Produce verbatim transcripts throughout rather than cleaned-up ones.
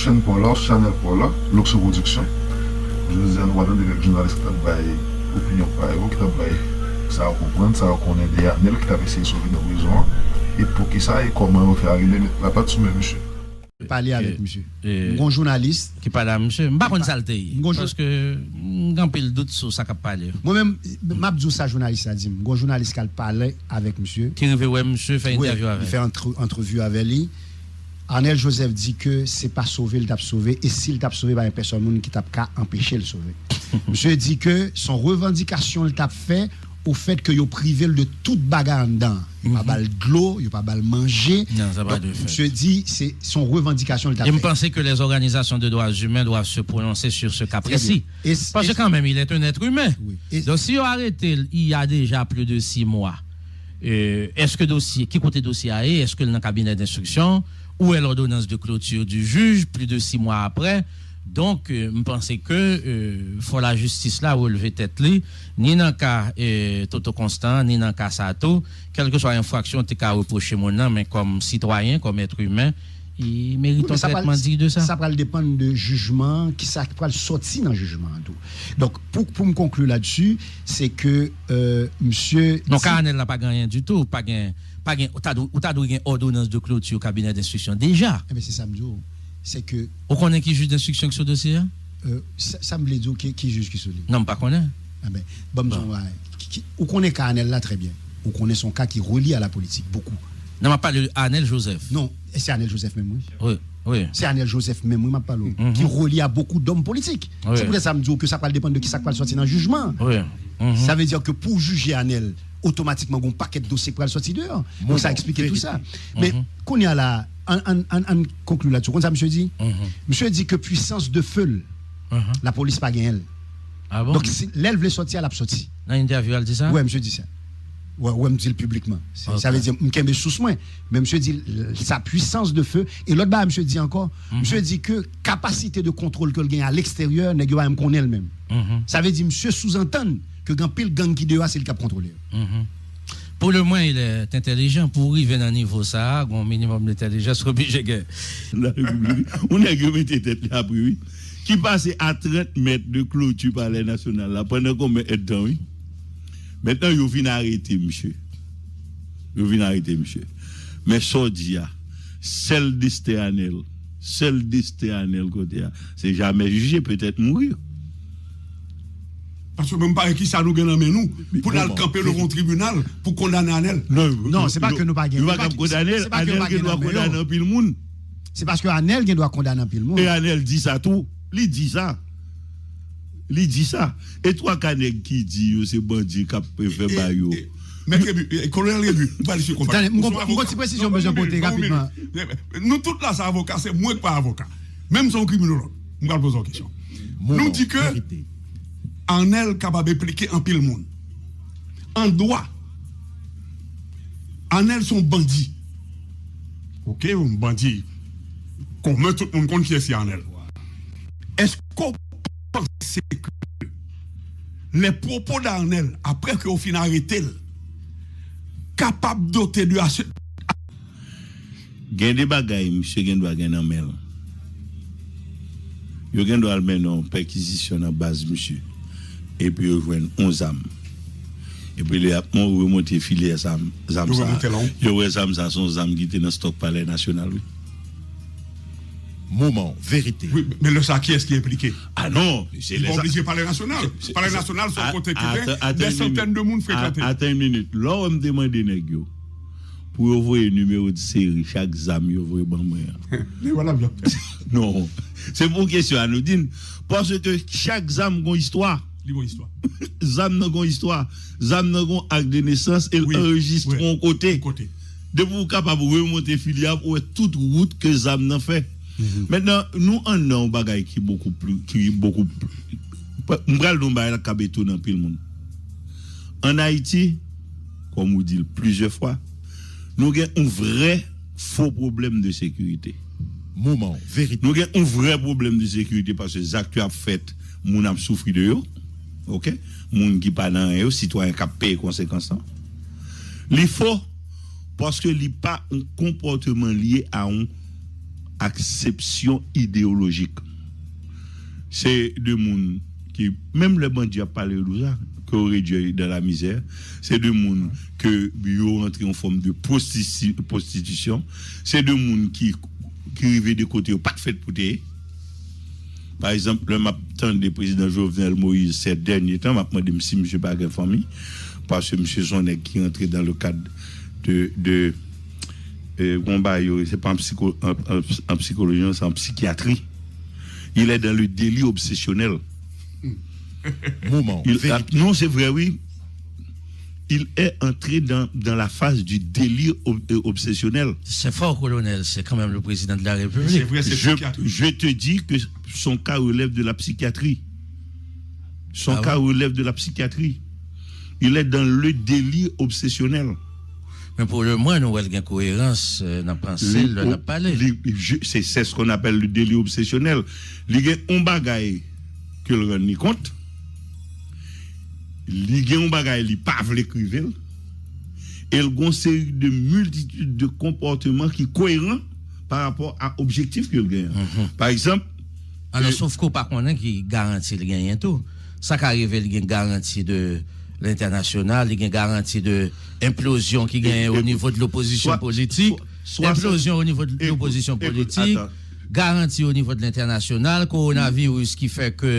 Chèn pa w la, chanèl pa w la, Luxo Production. Jodi a, nou pral tande kèk jounalis ki t ap bay opinyon pa yo, ki t ap bay sa yo konprann, sa yo konnen de Anèl, ki t ap eseye sove nan prizon an, e poukisa e kòman yo fè arive met lapat sou men misye. Pale avèk misye. M gon jounalis. Ki pale a misye. M pa konn sa l te ye. M gon jou- Paske m gen anpil dout sou sa k ap pale. Mwen menm, m ap di w sa jounalis la di m. M gon jounalis k al pale avèk misye. Ki rive wè misye, fè entèvyou avè l. Wi, li fè antre- antrevi avè li. Arnel Joseph di ke se pa sove l t ap sove, e si l t ap sove, pa gen pèsòn moun ki t ap ka anpeche l sove. Misye di ke se yon revandikasyon l t ap fè ofèt ke yo prive l de tout bagay anndan an. Yo pa ba l dlo, yo pa ba l manje. Non, sa pa dwe fèt. Donk, misye di se se yon revandikasyon l t ap fè. Et m panse ke les organisations de droits humains doivent se prononcer sur ce cas précis. Très bien. Parce que quand même, il est un être humain. Wi. E- Donc, si yo arete l, il y a déjà plus de six mois, euh, èske dosye, ki kote dosye a ye? Èske l nan cabinet d'instruction? Où est l'ordonnance de clôture du juge, plus de six mois après? Donk, euh, m panse ke, euh, fò lajistis la releve tèt li, ni nan ka, euh, Toto Constant, ni nan ka sa tou, kèlkeswa enfraksyon te ka repwoche moun nan, men kòm sitwayen, kòm èt imen, li merite yon trètman diy de sa. Wi, men sa pral, sa pral depann de jijman an, kisa ki pral sòti nan jijman an tou. Donk, pou, pou m konkli ladsi, se ke, euh, misye di. Non, ka Anèl la pa gen anyen ditou, pa gen, pa gen, ou ta dwe, ou ta dwe gen òdonans de kloti kabinè denstriksyon deja. Enben, se sa m di w. Se ke. Ou konnen ki jij denstriksyon ki sou dosye a? Euh, sa, sa m vle di w, ki, ki jij ki sou li? Non, m pa konnen. Enben, ban m di w yon bagay. Ki, ki, ou konnen ka Anèl la trè byen. Ou konnen se yon ka ki relye a la politik, bokou. Non, m ap pale de Anèl Joseph. Non, e se Anèl Joseph menm, wi. Wi, wi. Se Anèl Joseph menm, wi, m ap pale w, ki relye a bokou dòm politik. Wi. Se poutèt sa m di w ke sa pral depann de kisa k pral sòti nan jijman an. Wi. Sa vle di ke pou w jije Anèl, otomatikman, gen yon pakèt dosye k pral sòti deyò. Donk, sa eksplike tou sa. Men, kounye a la, ann, ann, ann, ann konkli ladsi. Ou konn sa misye di? Misye di ke puissance de feu l, lapolis pa genyen l. Ah bon? Donk, si, lè l vle sòti a, l ap sòti. Nan entèvyou a, l di sa? Wi, misye di sa. Wi, wi, m di l piblikman. Se, sa vle di, m kenbe sous mwen. Men misye di, l-, sa puissance de feu. E lòt bagay, misye di ankò, misye di ke kapasite de kontwòl ke l genyen a leksteryè, nèg yo pa menm konnen l menm. Sa vle di, misye souzantann ke gen anpil gang ki deyò a, se li k ap kontwole yo. Pou le mwen, il est intelligent. Pou w rive nan nivo sa a, gen yon minimòm de entèlijans, w oblije gen. Yon nèg yo mete tèt li apre, wi. Ki pase a trant mèt de kloti Palè Nasyonal la pandan konbyen èdtan, wi. Mentnan, yo vin arete misye. Yo vin arete misye. Men sa w di a, sèl desten Anèl, sèl desten Anèl kote a, se jamè jije, petèt mouri. Paske mwen pa wè kisa nou gen nan men nou pou n al kanpe devan yon tribinal pou kondane Anèl. Non, se pa ke nou pa gen, yo pa kab kondane l, Anèl gen dwa kondane anpil moun. Se paske Anèl gen dwa kondane anpil moun. E Anèl di sa tou. Li di sa. Li di sa. E twa ka nèg ki di yo se bandi k ap fè bagay yo. Mèt Rebu, e, Kolonèl Rebu, m pral sou konba. Tande, m gon, m gon ti presizyon m bezwen pote rapidman. Nou tout la se avoka, se mwen k pa avoka. Menm si w kriminolog, m pral poze w kesyon. Nou di ke Anèl kapab enplike anpil moun. An dwa, Anèl se yon bandi. Oke, yon bandi komen, tout moun konn kiyès ki Anèl. Èske w panse ke les propos d'Arnel, apre ke yo fin arete l, kapab dote de ase- Gen de bagay misye gen dwa gen nan men l. Yo gen dwa al mennen yon pèkizisyon nan baz misye. Epi yo jwenn yon zam. Epi lè y ap mon-, remonte filyè zam, zam sa a, yo wè zam sa a se yon zam ki te nan stòk Palè Nasyonal, wi. Moman verite. Wi, men lè sa, kiyès ki enplike? Ah non, se lè sa. Li pa oblije Palè Nasyonal. Palè Nasyonal se yon kote ki gen dè santèn de moun frekante. Atann yon minit. Lè w wè m te mande nèg yo pou yo voye nimewo de seri chak zam yo voye ban mwen an. Li wè l ap jwenn. Non. Se pou kesyon Anoudin. Paske chak zam gon istwa. Li gon istwa. Zam nan gon istwa. Zam nan gon ak de nesans e l anrejistre yon kote. Depi w kapab remonte filyè a, ou wè tout wout ke zam nan fè. Mentnan, nou anndan yon bagay ki bokou pli, ki bokou pli, m pral di yon bagay la k ap etone anpil moun. Ann Ayiti, kòm ou di l plizyè fwa, nou gen yon vrè fo pwoblèm de sekirite. Moman verite. Nou gen yon vrè pwoblèm de sekirite paske zak yo ap fèt, moun ap soufri de yo. Oke? Moun ki pa nan anyen yo, sitwayen k ap peye konsekans lan. Li fo paske li pa yon konpòteman lye a yon aksepsyon ideyolojik. Se de moun ki, menm lè bandi ap pale de sa, ke yo redui dans la misère, se de moun ke yo rantre yon fòm de pwostisi- pwostitisyon, se de moun ki, ki rive de kote yo pa t fèt pou te ye. Pa egzanp, lè m ap tande prezidan Jovenel Moïse ces derniers temps, m ap mande m si misye pa gen fanmi, paske misye se yon nèg ki rantre dans le cadre de, de euh, bon, bah, yo, c'est pas en, psycho, en, en- en psychologie, c'est en psychiatrie. Il est dans le délit obsessionnel. Moman, Il- vérité. Non, c'est vrai, oui. Il est entré dans, dans la phase du délit ob- euh, obsessionnel. C'est fort, colonel, c'est quand même le président de la C'est République. vrai, c'est Je, psychiatrique. je te dis que son cas relève de la psychiatrie. Son Ah cas ouais? Relève de la psychiatrie. Il est dans le délit obsessionnel. Men pou le mwen, nou wè l gen koerans euh, nan panse l, lè l ap pale. Li- je- C'est c'est ce qu'on appelle le délit obsessionnel. Li gen yon bagay ke l rann li kont. Li gen yon bagay li pa vle k rive l. E l gon seri de miltitid de konpòtman ki koeran pa rapò a objektif ke l genyen. Pa egzanp, Alò, sof ke w pa konnen ki garanti l genyen tou. Sa ka rive l gen garanti de lentènasyonal, li gen garanti de enplozyon ki genyen o nivo de lopozisyon politik. Enplozyon o nivo de lopozisyon politik, garanti o nivo de lentènasyonal, kowonaviris ki fè ke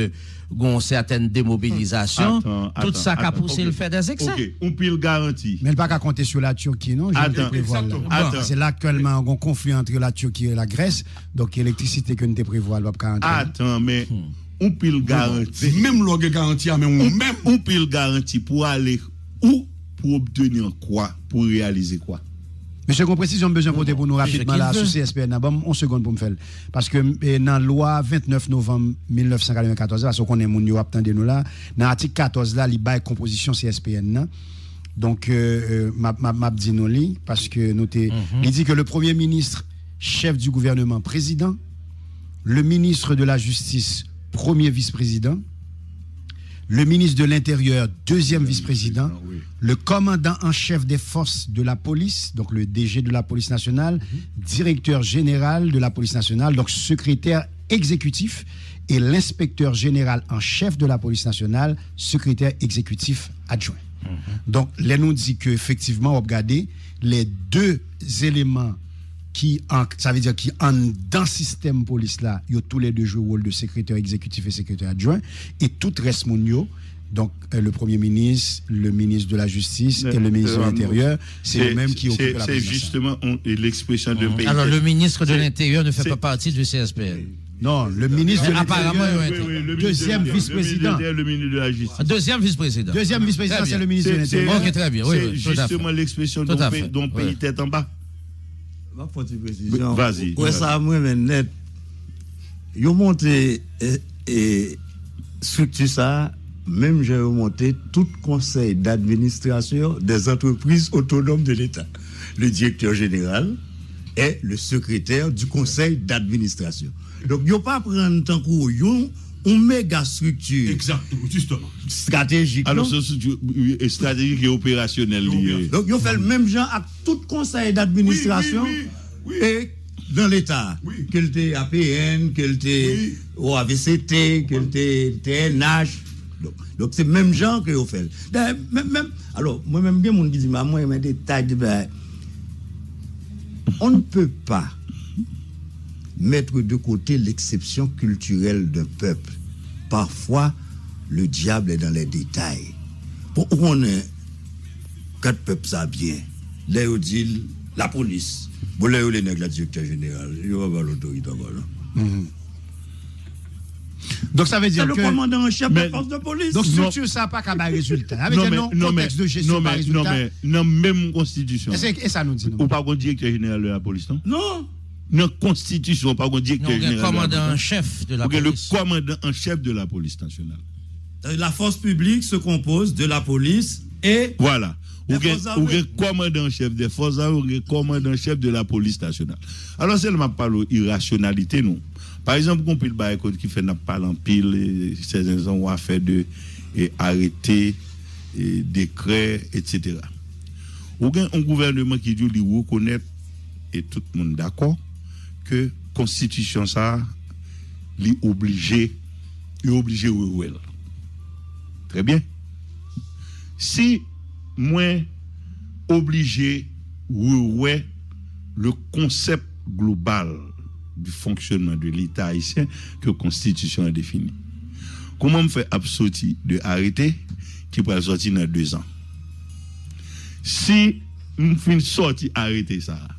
gon sètèn demobilizasyon. Tout sa ka pouse l fè dèzeksè. Ok, yon pil garanti. Men l pa ka konte sou Latiki, non, jan nou te prevwa l la. Paske la aktyèlman gon konfli ant Latiki e Lagrès. Donk elektrisite ke nou te prevwa l p ap ka antre. Atan, men yon pil garanti. Menm lè w gen garanti a, men ou menm. Yon pil garanti pou ale ou, pou obtenir kwa, pou reyalize kwa. Mesye, gon presizyon m bezwen pote pou nou rapidman la sou C S P N nan. Ban m yon segonn pou m fè l. Paske e, nan lwa vennèf novanm mil nèf san katrevenkatòz la, paske w konnen moun yo ap tande nou la, nan atik katòz la, li bay konpozisyon C S P N nan. Donk, euh, euh, m ap- m ap m ap di nou li, paske nou te. Li di ke le Premier ministre, chef du gouvernement, président, le ministre de la Justice, premier vice-président, le ministre de l'Intérieur, deuxième vice-président, le commandant en chef des forces de la police, donc le D G de la police nationale, directeur général de la police nationale, donc secrétaire exécutif, et l'inspecteur général en chef de la police nationale, secrétaire exécutif adjoint. Donk, lè nou di ke efektivman, w ap gade les deux éléments ki an, sa vle di ki anndan sistèm polis la, yo toulède jwe wòl de sekretè egzekitif e sekretè adjwen, e tout rès moun yo, donc euh, le premier ministre, le ministre de la justice et le ministre de l'intérieur, se yo menm ki okipe la polis. Justement l'expression d'un pays. Alors, le ministre de l'Intérieur ne fait pas partie du C S P N. Non, le ministre de l'Intérieur, apparemment, deuxième vice-président. Le ministre de la Justice. Deuxième vice-président. Deuxième vice-président, c'est le ministre de l'Intérieur. Ok, très bien. Oui, C'est oui, tout à fait. Justement l'expression Tout à d'un fait. Pays, d'un pays Oui. Tête en bas. M ap fè yon ti presizyon. Vas-y, Ou wè vas-y. Sa mwen renmen nèt. Yo monte e, e, estrikti sa a, menm jan yo monte tout konsèy d'administration des entreprises autonomes de l'État. Le directeur général est le secrétaire du conseil d'administration. Donk, yo pa pran tankou yon, yon mega estrikti Exactement, justement. estratejik. Alors, c'est estratégik et opérationnel. Donk, yo fè l menm jan ak tout konsèy d'administration Oui, oui, oui, oui. e nan Leta. Oui. Ke l te A P N, ke l te Oui. O A V C T, ke l te T N H. Donk, donk se menm jan ke yo fè l. Dayè, menm, menm, alò, mwen menm gen moun ki di m, "A, mwen renmen detay de bagay." On ne peut pas mettre de côté l'exception culturelle d'un peuple. Parfois, le diable est dans les détails. Bon, ou konnen kat pèp sa byen. Lè yo di l, lapolis. Bon, lè yo le nèg la direktè jeneral, yo pa ba l otorite ankò, non? Donk, sa vle di Se le ke commandant en chef des forces de police. Donk, estrikti sa pa ka bay rezilta. Sa vle di non, kontèks de jesyon pa Non, rezilta. men nan menm konstitisyon. E se e sa nou di nou. Ou pa gon direktè jeneral de la polis, non? Non. Nan konstitisyon, ou pa gon direktè Non, ou gen jeneral de la kòmandan an polis. Chèf de la Ou gen le polis. Commandant en chef de la police nationale. La force publique se compose de la police et Voilà. Ou Des gen, forces ou armées. Gen kòmandan an chèf de fòs armé, ou gen kòmandan an chèf de la polis nasyonal. Alò, se lè m ap pale w irasyonalite nou. Pa egzanp, gon pil bagay kot ki fè n ap pale anpil, e, sèten zan ou afè de e, arete, e, dekrè, etsetera. Ou gen yon gouvèneman ki di w li rekonèt, e tout moun dakò, ke konstitisyon sa a, li oblije, yo oblije rewè l. Trè byen. Si mwen oblije rewè le concept global du fonctionnement de l'État haïtien ke konstitisyon an defini, kòman m fè ap soti de arete ki pral soti nan dezan? Si m fin soti arete sa a,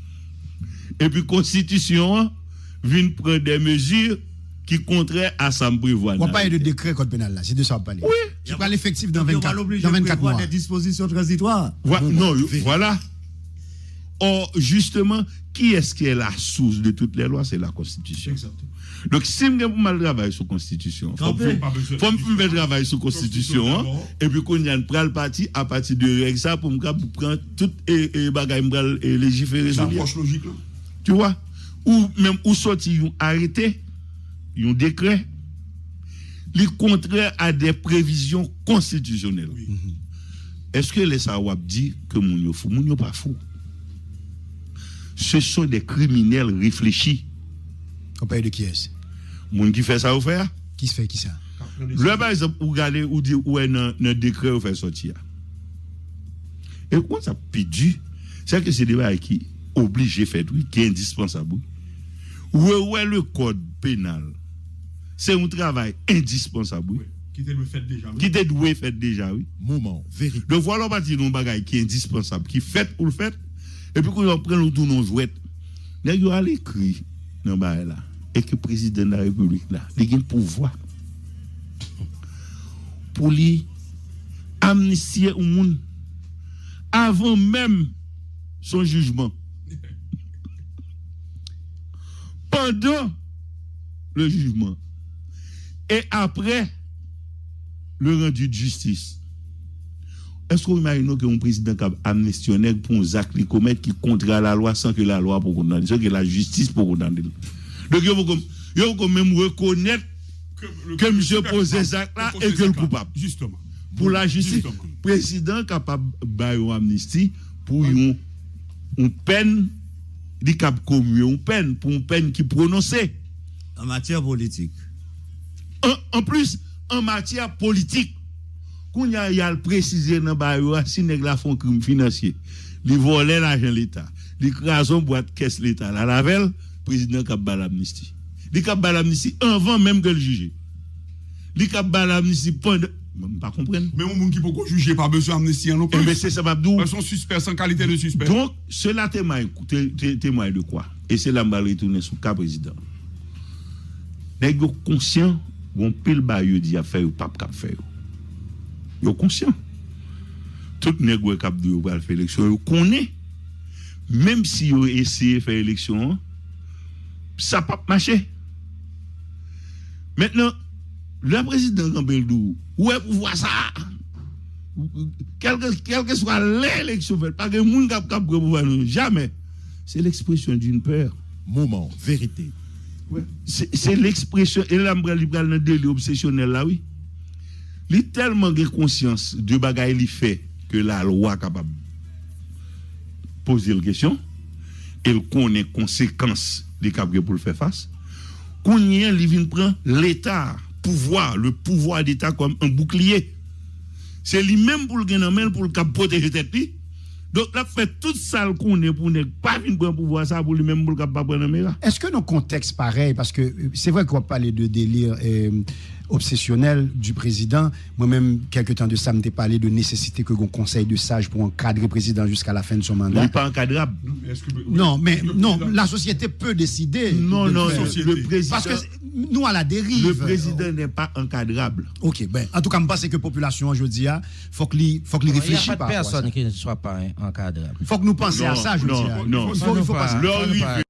epi konstitisyon an vin pran de mezi ki kontrè a sa m prevwa nan arete. W ap pale de dekrè kòd penal la, se de sa w ap pale. Wi. Ki pral efektif dans vingt-quatre, dans vingt-quatre mois. Des dispositions transitoires. Vwa-, non, vwala. Or, justement, qui est-ce qui est la source de toutes les lois? C'est la Constitution. Donk, si m gen pou m al travay sou konstitisyon, fò m fin, fò m fin fè travay sou konstitisyon an, epi kounye a n pral pati apati de règ sa pou m ka pran tout e, e bagay m pral e, lejifere sou li. Tu vois? Ou menm ou soti yon arete, yon dekrè, li kontrè a de previzyon konstitisyonèl. Èske lè sa a w ap di ke moun yo fou? Moun yo pa fou. Ce sont des criminels réfléchis. Ou pale de kiyès? Moun ki fè sa yo fè a. Ki fè ki sa? Lè, pa egzanp, ou gade, ou di, ou wè nan, nan dekrè yo fè sòti a. E ou konn sa pi di, se ke se de bagay ki oblije fèt, wi, ki endispansab, wi. Rewè le kòd penal, se yon travay endispansab, wi. Ki te dwe fèt deja, wi. Ki te dwe fèt deja, wi. Moman, verite. Donk, vwala w pati nan yon bagay ki endispansab, ki fèt pou l fèt, epi kounye a w pran l ou tounen yon jwèt. Nèg yo al ekri nan bagay la, e ke prezidan de la repiblik la, li gen pouvwa pou li amnistiye yon moun avan menm son jijman, pandan le jijman, e apre le rendu de justice. Èske w imajine w ke yon prezidan kab amnisti yon nèg pou yon zak li komèt ki kontrè a lalwa san ke lalwa poko kondane l, san ke lajistis poko kondane l? Donk, yo poko, yo poko menm rekonèt ke misye poze zak la e ke l koupab. Pou lajistis, prezidan kapab bay yon amnisti pou yon, yon pèn, li kab komye yon pèn, pou yon pèn ki pwononse. An matyè politik. An, an plis, an matyè politik, kounye a, y al presize nan bagay yo a, si nèg la fè yon krim finansye, li vòlè lajan Leta, li kraze yon bwat kès Leta la avè l, prezidan kab ba l amnisti. Li kab ba l amnisti anvan menm ke l jije. Li kab ba l amnisti pandan, m pa konprann. Men yon moun ki poko jije pa bezwen amnisti an non plis. Enben, se sa m ap di w. Paske yon sispè san kalite de sispè. Donk, cela témoigne, té-, té-, témoigne de quoi? E se la m pral retounen sou ka prezidan. Nèg yo konsyan, gon pil bagay yo di y ap fè, yo p ap kab fè yo. Yo konsyan. Tout nèg wè k ap di yo pral fè eleksyon, yo konnen, menm si yo eseye fè eleksyon an, sa p ap mache. Mentnan, lè prezidan kanpe l di w, ou wè pouvwa sa a, kèlke, kèlkeswa lè eleksyon fèt, pa gen moun k ap, k ap pran pouvwa non, jamè. C'est l'expression d'une peur. Moman, verite. Se, se lekspresyon, e la m pral, li pral nan deli obsesyonèl la, wi. Li tèlman gen konsyans de bagay li fè ke lalwa kapab poze l kesyon, e l konnen konsekans li kab gen pou l fè fas. Kounye a, li vin pran Leta, pouvwa, le pouvoir d'État kòm un bouclier. Se li menm pou l gen nan men l, pou l kab pwoteje tèt li. Donk, l ap fè tout sa l konnen pou nèg pa vin pran pouvwa sa pou li menm, pou l kab pa pran nan mera. Èske nan kontèks parèy, paske, euh, se vrè ke w ap pale de delir, euh, obsesyonèl du président, mwen menm, kèlke tan de sa, m te pale de nesesite ke gon konsèy de saj pou ankadre prezidan jiska la fen de son manda. Li pa ankadrab. Non, men, non, la société peut décider de le faire. Non, non, le président, paske nou à la dérive. Le président n'est pas encadrable. Ok, ben, an tou ka, m panse ke popilasyon an jodi a, fòk li, fòk li reflechi pa rapò a sa. Il y a pas de personne qui ne soit pas encadrable. Fòk nou panse a sa, jodi a. Non, non. Il faut, il faut penser. Lè w rive